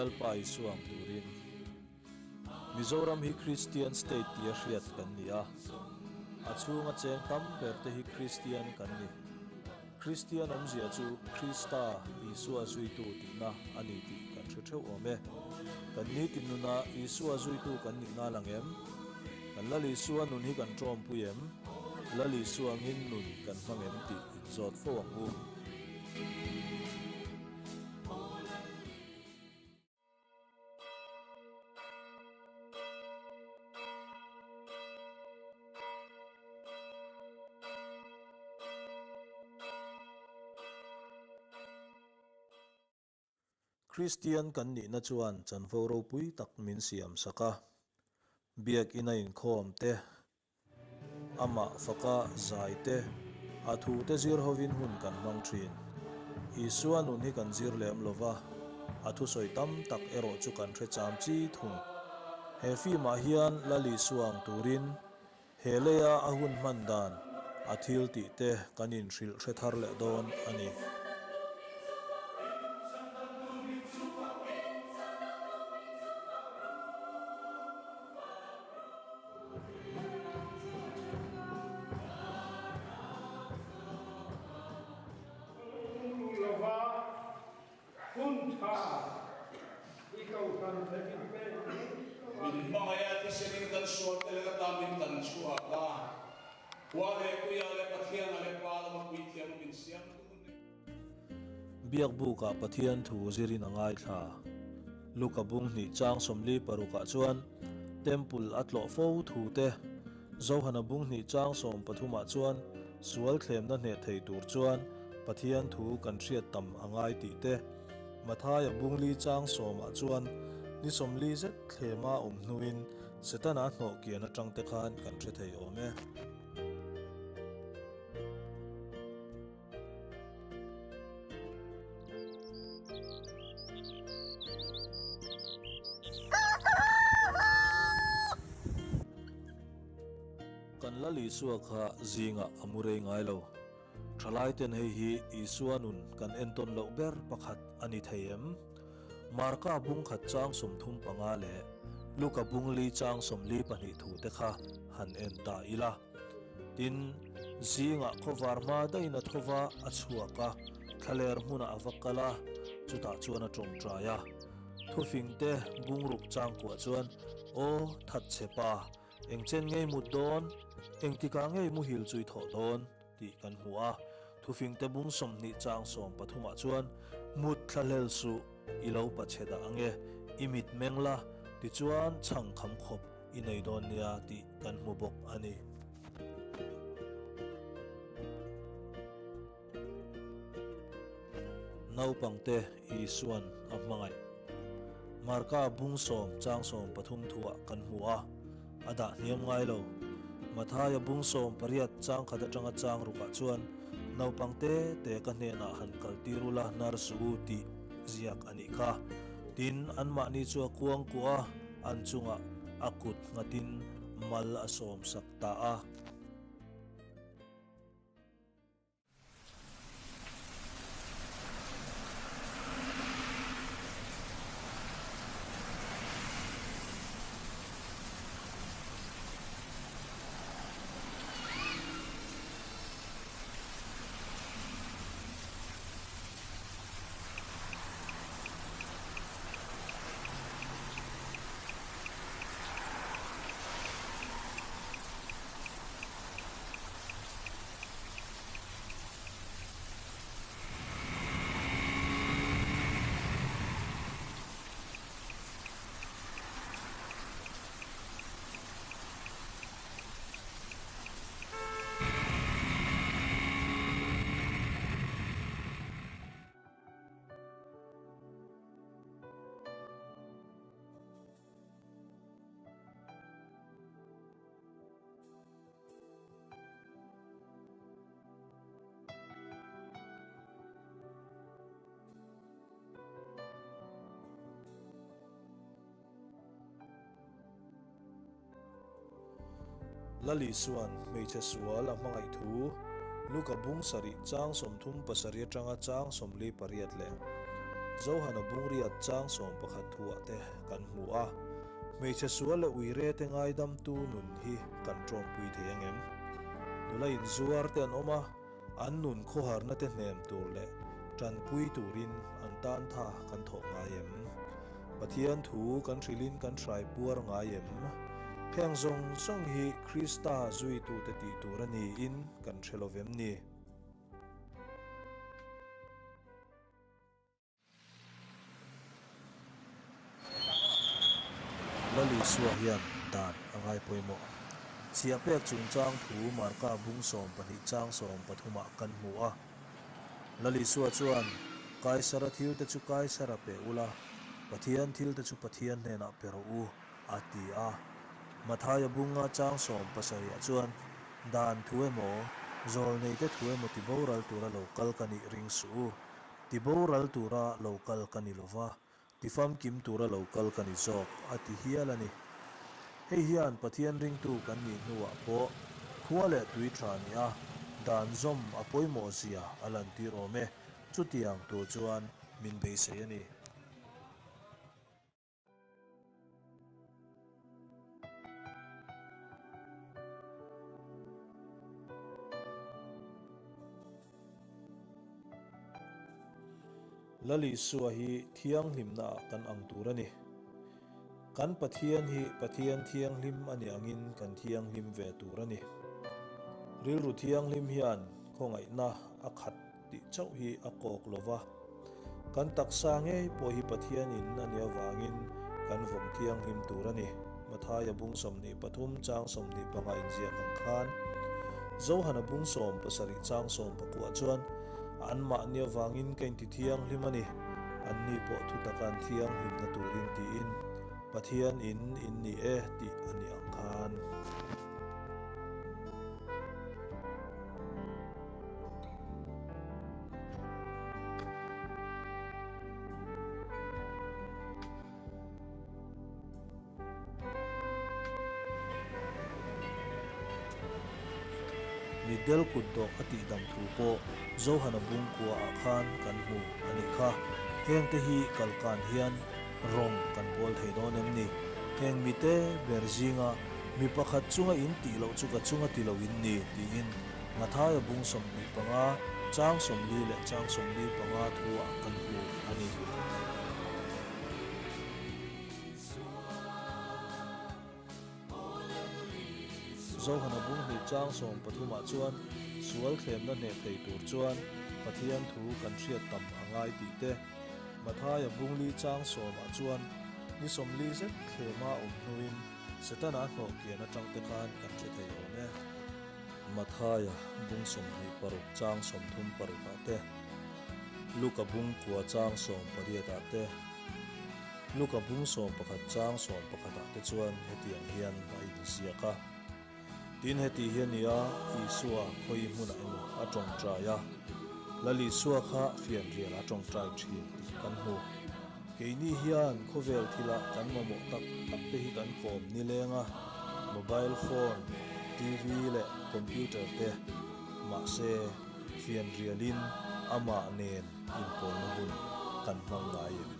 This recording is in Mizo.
Lalpa Isua ang turin. Mizoram hi Kristian state tia hriat kan ni a. A chhunga cheng tam ber te hi Kristian kan ni. Kristian awmzia chu Krista, Isua zuitu tihna a ni tih kan hre theuh awm e. Kan nitin nunah Isua zuitu kan nihna lang em? Kan Lal Isua nun hi kan tawmpui em? Lal Isua angin nun kan hmang em tih inzawt fo ang u. Kristian kan nihna chuan chanvo ropui tak min siam sak a, Biakina inkhawm te, Amah faka zai te, a thu te zir hovin hun kan hmang thin. Isua nun hi kan zir lem lo va, a thusawi tam tak erawh chu kan hre cham chi thung. He film ah hian Lal Isua ang turin he leia a hun hman dan, a thil tih te kan inhrilh hre thar leh dawn a ni. Lova hun tha i kohhran leh i pek hi. Min hmangaih a thisenin kan sual te leh ata min tan chhuak a, Khua leh Puia leh Pathiana leh Pa lama puithiam min siam tu ne. Biakbukah Pathian thu zirin a ngaithla. Luka bung hnih chang 46 ah chuan Temple a tlawh fo thu te, Johana bung hnih chang 13 ah chuan sual thlemna hneh thei tur chuan Pathian thu kan hriat tam a ngai tih te, Mathaia bung li chang 10 ah chuan ni 40 zet thlema awm hnuin Setana hnawh kian atang te khan kan hre thei awm e. Kan Lal Isua kha zingah a mu rei ngai lo. Thalai ten hei hi Isua nun kan entawn loh ber pakhat a ni thei em? Marka bung khat chang 35 leh Luka bung li chang 42 thu te kha han en ta ila. Tin, zingah khawvar hma daihin a tho va, a chhuak a, thlaler hmunah a va kal a, chutah chuan a tawngtai a. Thufing te bungruk changkuah chuan, Aw, that che pa, eng chen ngei mut dawn, engtikah ngei muhil chui thawh dawn? tih kan hmu a. Thufing te bung 20 chang 13 ah chuan, Mut thlahlel suh, i lo pa chhe dah ange, i mit meng la, tichuan chhang kham khawp i nei dawn nia tih kan hmu bawk a ni. Naupangte Isuan a hmangaih. Marka bung sawm chang 13 thuah kan hmu a, a dah hniam ngai lo. Mathaia bung 18 chang khat atanga chang rukah chuan naupangte te ka hnenah han kal tir ula hnar suh u tih ziak a nih kha. Tin, anmahni chu a kuang kuah a. An chungah a kut nghatin mal a sawmsak ta a. Lali chuan hmeichhe sual a hmangaih thu Luka bung sarih chang 37 atanga chang 48 leh. Johana bungriat chang 11 thuah te kan hmu a. Hmeichhe sual leh uire te ngaidamtu nun hi kan tawmpui thei ang em? Nula inzuar te an awm a, an nun khawharna te hnem tur leh tanpui turin an tan tha kan thawh ngai em? Pathian thu kan hrilhin kan hrai puar ngai em? Heng zawng zawng hi Krista zuitute tih tur a niin kan hre lo vem ni? Lal Isua hian dan a ngai pawimawh. Chhiah pek chungchang thu Marka bung 12 chang 13 ah kan hmu a. Lal Isua chuan, Kaisara thil te chu Kaisara pe ula, Pathian thil te chu Pathian hnenah pe rawh u, a ti a. Mathaia bunga chang 70 ah chuan, Dan thu emaw, zawlnei te thu emaw ti boral tura lo kal ka nih ring suh u. Ti boral tura lo kal ka ni lova, ti famkim tura lo kal ka ni zawk, a ti hial a ni. Hei hian Pathian ringtu kan nih hnuah pawh khua leh tui tha nia dan zawm a pawimawh zia a lantir awm e, chutiang tur chuan min beisei a ni. Lal Isua hi thianghlimnaah kan ang tur a ni. Kan Pathian hi Pathian thianghlim a ni angin kan thianghlim ve tur a ni. Rilru thianghlim hian khawngaihna a khat tih chauh hi a kawk lo va. Kan taksa ngei pawh hi Pathian in a nih avangin kan vawng thianghlim tur a ni. Mathaia bung 23 chang 25 inziak ang khan Johana bung 17 chang 19 chuan anmahni avangin ka inti thianghlim a ni, anni pawh thutaka an thianghlimna turin tiin Pathian in in ni e tih a ni ang khan. Mitdel kut dawh a tihdam thu pawh Johana bungkua ah khan kan hmu a nih kha. Hengte hi kalkan hian rawng kan bawl thei dawn em ni? Heng mite ber zinga mi pakhat chunga in tih loh chu ka chunga ti lo in ni tiin Mathaia bung 25 chang 40 leh chang 45 thu ah kan hmu a ni. Johana bung hnih chang 13 ah chuan sual thlemna hneh thei tur chuan Pathian thu kan hriat tam a ngai tih te, Mathaia bung li chang 10 ah chuan ni 40 zet thlema awm hnuin Setana hnawh kian atang te khan kan hre thei awm e. Mathaia bung 26 chang 36 ah te, Luka bung kua chang 18 ah te, Luka bung 11 chang 11 ah te chuan hetiang hian a inziak a. Tin heti hi a ni a, Isua khawi hmunah emaw a tawngtai a, Lal Isua kha fianrial a tawngtai thin tih kan hmu. Keini hian khawvel thila kan mamawh tak tak te hi kan kawm nileng a, mobile phone, TV leh computer te, mahse fianrialin amah nen inpawlna hun kan hmang ngai em?